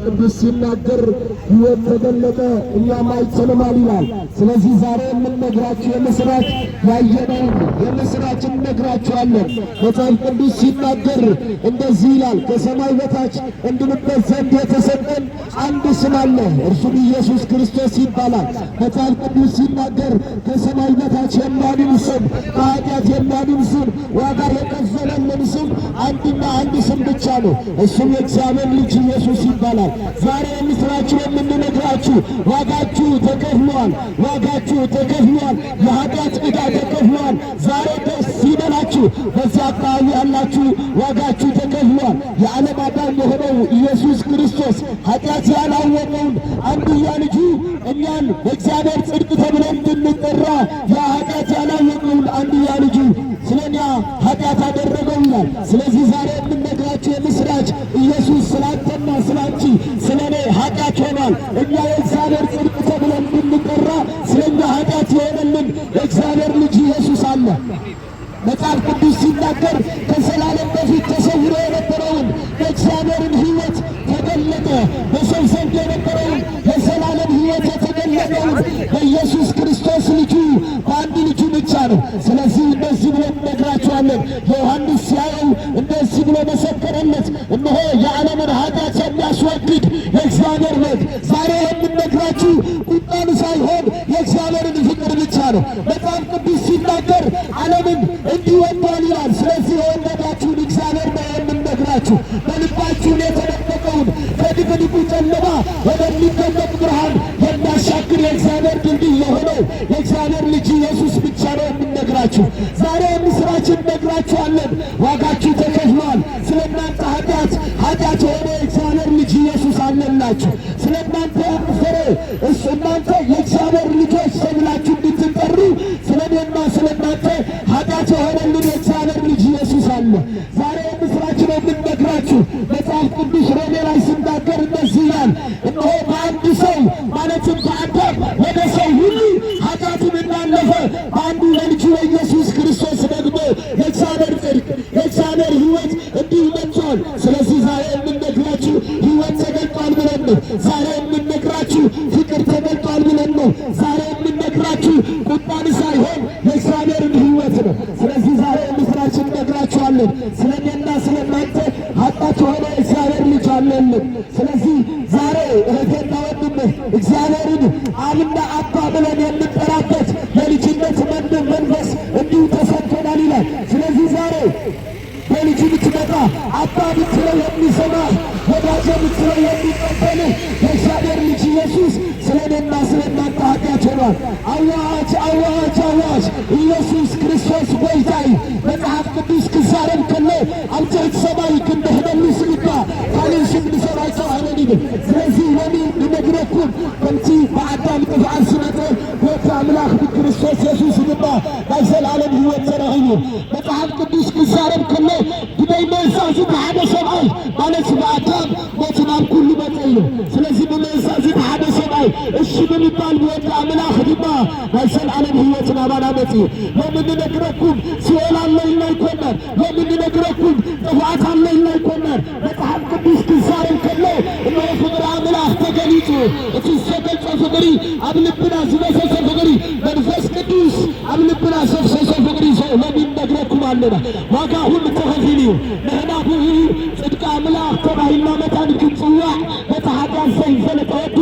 ቅዱስ ሲናገር ሕይወት ተገለጠ እኛም አይተነዋል ይላል። ስለዚህ ዛሬ የምንነግራችሁ የምስራች ያየነውን የምስራች እንነግራችኋለን። መጽሐፍ ቅዱስ ሲናገር እንደዚህ ይላል፣ ከሰማይ በታች እንድንበት ዘንድ የተሰጠን አንድ ስም አለ፣ እርሱም ኢየሱስ ክርስቶስ ይባላል። መጽሐፍ ቅዱስ ሲናገር ከሰማይ በታች የሚያድን ስም፣ ከኃጢአት የሚያድን ስም፣ ዋጋ የከፈለልን ስም አንድና አንድ ስም ብቻ ነው፣ እሱም የእግዚአብሔር ልጅ ኢየሱስ ይባላል። ዛሬ የምስራችሁ የምንነግራችሁ ዋጋችሁ ተከፍሏል። ዋጋችሁ ተከፍሏል። የኃጢአት ዕዳ ተከፍሏል። ዛሬ ደስ ይበላችሁ። በዚያ አካባቢ ያላችሁ ዋጋችሁ ተከፍሏል። የዓለም አዳኝ የሆነው ኢየሱስ ክርስቶስ ኃጢአት ያላወቀውን አንድያ ልጁ እኛን በእግዚአብሔር ጽድቅ ተብለን እንድንጠራ ያ ኃጢአት ያላወቀውን አንድያ ልጁ ስለኛ ኃጢአት አደረገው ይላል። ስለዚህ ዛሬ የምንነግራችሁ የምስራች ኢየሱስ ስላንተና ስላንቺ ስለኔ ኃጢአት ሆኗል። እኛ የእግዚአብሔር ጽድቅ ተብለን እንድንጠራ ስለኛ ኃጢአት የሆነልን የእግዚአብሔር ልጅ ኢየሱስ አለ። መጽሐፍ ቅዱስ ሲናገር ከዘላለም በፊት ተሰውሮ የነበረውን የእግዚአብሔርን ሕይወት ተገለጠ። በሰው ዘንድ የነበረውን የዘላለም ሕይወት የተገለጠውን በኢየሱስ ክርስቶስ ልጁ በአንድ ልጁ ብቻ ነው። ስለዚህ እንደዚህ ብሎ እነግራችኋለን። ዮሐንስ ሲያየው እንደዚህ ብሎ መሰከረለት፣ እነሆ የዓለምን ኃጢአት የሚያስወግድ የእግዚአብሔር በግ። ዛሬ የምነግራችሁ ቁጣን ሳይሆን የእግዚአብሔርን ፍቅር ብቻ ነው። መጽሐፍ ቅዱስ ሲናገር ዓለምን እንዲህ ወዷል ይላል። ስለዚህ የወደዳችሁን እግዚአብሔር ነው የምነግራችሁ። በልባችሁን የተደበቀውን ከድቅድቁ ጨለማ ወደሚገለጥ ብርሃን የሚያሻግር የእግዚአብሔር ድልድይ የሆነው የእግዚአብሔር ልጅ ኢየሱስ ብቻ ነው የምነግራችሁ። ዛሬ የምስራችን እነግራችኋለን። ዋጋችሁ ተከፍሏል። ስለ እናንተ ኃጢአት ኃጢአት የሆነ የእግዚአብሔር ልጅ ኢየሱስ አለላችሁ። ስለ እናንተ ያፈረ እሱ እናንተ የእግዚአብሔር ልጆች ተብላችሁ እንድትጠሩ ስለ እኔና ስለ እናንተ ኃጢአት የሆነልን የእግዚአብሔር ልጅ ኢየሱስ አለ። ዛሬ የምስራች ነው የምንነግራችሁ። መጽሐፍ ቅዱስ ሮሜ ላይ ሲናገር እንደዚህ ይላል፣ እነሆ በአንድ ሰው ማለትም በአዳም ወደ ሰው ሁሉ ኃጢአትን እንዳለፈ በአንዱ በልጁ በኢየሱስ ክርስቶስ ደግሞ የእግዚአብሔር ጽድቅ የእግዚአብሔር ሕይወት እንዲሁ መጥቷል። ስለዚህ ዛሬ የምንነግራችሁ ሕይወት ተገልጧል ብለን ነው። ዛሬ የምንነግራችሁ ፍቅር ተገልጧል ብለን ነው። ዛሬ የምንነግራችሁ ቁጣን ሳይሆን የእግዚአብሔርን ሕይወት ነው። ስለዚህ ዛሬ የምስራችን እነግራችኋለን። ስለ እኔና ስለ እናንተ ኃጢአት የሆነ እግዚአብሔር ልጅ አለልን። ስለዚህ ዛሬ እህቴና ወንድምህ እግዚአብሔርን አብና አባ ብለን የምንጠራበት የልጅነት መንፈስ እንዲሁ ተሰጥቶናል ይላል። ስለዚህ ዛሬ በልጁ ብትመጣ አባ ብትለው የሚሰማ ወዳጄ ብትለው የሚቀበልህ የእግዚአብሔር ልጅ ኢየሱስ ስለ እኔና ስለ እናንተ ኃጢአት ሆኗል። አዋጅ አዋጅ አዋጅ! ኢየሱስ ክርስቶስ ጎይታ እዩ። መጽሐፍ ቅዱስ ክዛረብ ከሎ ኣብ ትሕቲ ሰማይ ክንድሕነሉ ዝግባእ ካሊእ ሽም ንሰብ ኣይተዋህበን ይብል። ስለዚ ሎሚ ንነግረኩም ከምቲ ብኣዳም ጥፍኣት ዝመፀ ጎታ ኣምላኽ ብክርስቶስ የሱስ ድማ ናይ ዘለኣለም ህይወት ተረኺቡ። መጽሓፍ ቅዱስ ክዛረብ ከሎ ብናይ ምእዛዝ ብሓደ ሰብኣይ ማለት ብኣዳም ሞት ናብ ኩሉ መፀ ኢሉ። ስለዚ ብምእዛዝ ብሓደ ሰብኣይ እሺ ብምባል ብወዲ ኣምላኽ ድማ ናይ ዘለኣለም ህይወት ናባና መፅኡ። ሎሚ ንነግረኩም ሲኦል ኣሎ ኢልና ኣይኮናን። ሎሚ ንነግረኩም ጥፍኣት ኣሎ ኢልና ኣይኮናን። መጽሓፍ ቅዱስ ክዛረብ ከሎ እነሆ ፍቅሪ ኣምላኽ ተገሊጹ። እቲ ዝተገልጸ ፍቅሪ ኣብ ልብና ዝፈሰሰ ፍቅሪ መንፈስ ቅዱስ ኣብ ልብና ዘፍሰሶ ፍቅሪ ሎሚ ንነግረኩም ኣለና። ዋጋ ኩሉ ተኸፊሉ እዩ። ንሕና ብኡ ጽድቂ ኣምላኽ ተባሂልና መታን ክንጽዋዕ ነቲ ሓጢኣት ዘይፈለጠ ወዱ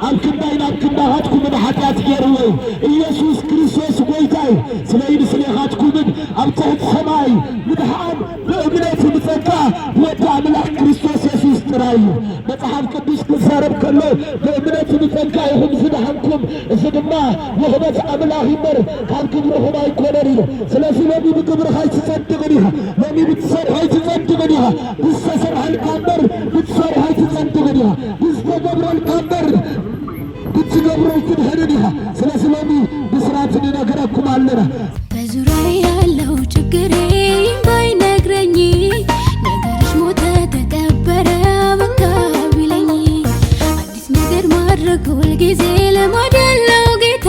ኣብ ክንዳይና ኣብ ክንዳኻትኩምን ሓጢኣት ገይርዎ እዩ። ኢየሱስ ክርስቶስ ጎይታ እዩ። ስለይን ስለኻትኩምን ኣብ ትሕቲ ሰማይ ምድሓን ብእምነት ብጸጋ ብወዲ ኣምላኽ ክርስቶስ የሱስ ጥራይ እዩ። መጽሓፍ ቅዱስ ክዛረብ ከሎ ብእምነት ብጸጋ ኢኹም ዝደሓንኩም፣ እዚ ድማ ውህበት ኣምላኽ እምበር ካብ ግብርኹም ኣይኮነን ኢሉ። ስለዚ ሎሚ ብግብርኻ ኣይትጸድቕን ኢኻ። ሎሚ ብትሰርሖ ኣይትጸድቕን ኢኻ። ብዝተሰርሐልካ እምበር ብትሰርሖ ኣይትጸድቕን ኢኻ። ብዝተገብረልካ እምበር ብትገብሮ ኣይትድሕንን ኢኻ። ስለዚ ሎሚ ብስራት ንነግረኩም ኣለና። በዙሪያዬ ያለው ችግሬ ባይነግረኝ፣ ነገርሽ ሞተ ተቀበረ በቃ ቢለኝ፣ አዲስ ነገር ማድረግ ሁልጊዜ ልማድ ያለው ጌታ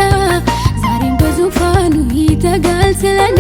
ዛሬም በዙፋኑ ይተጋል ስለኔ።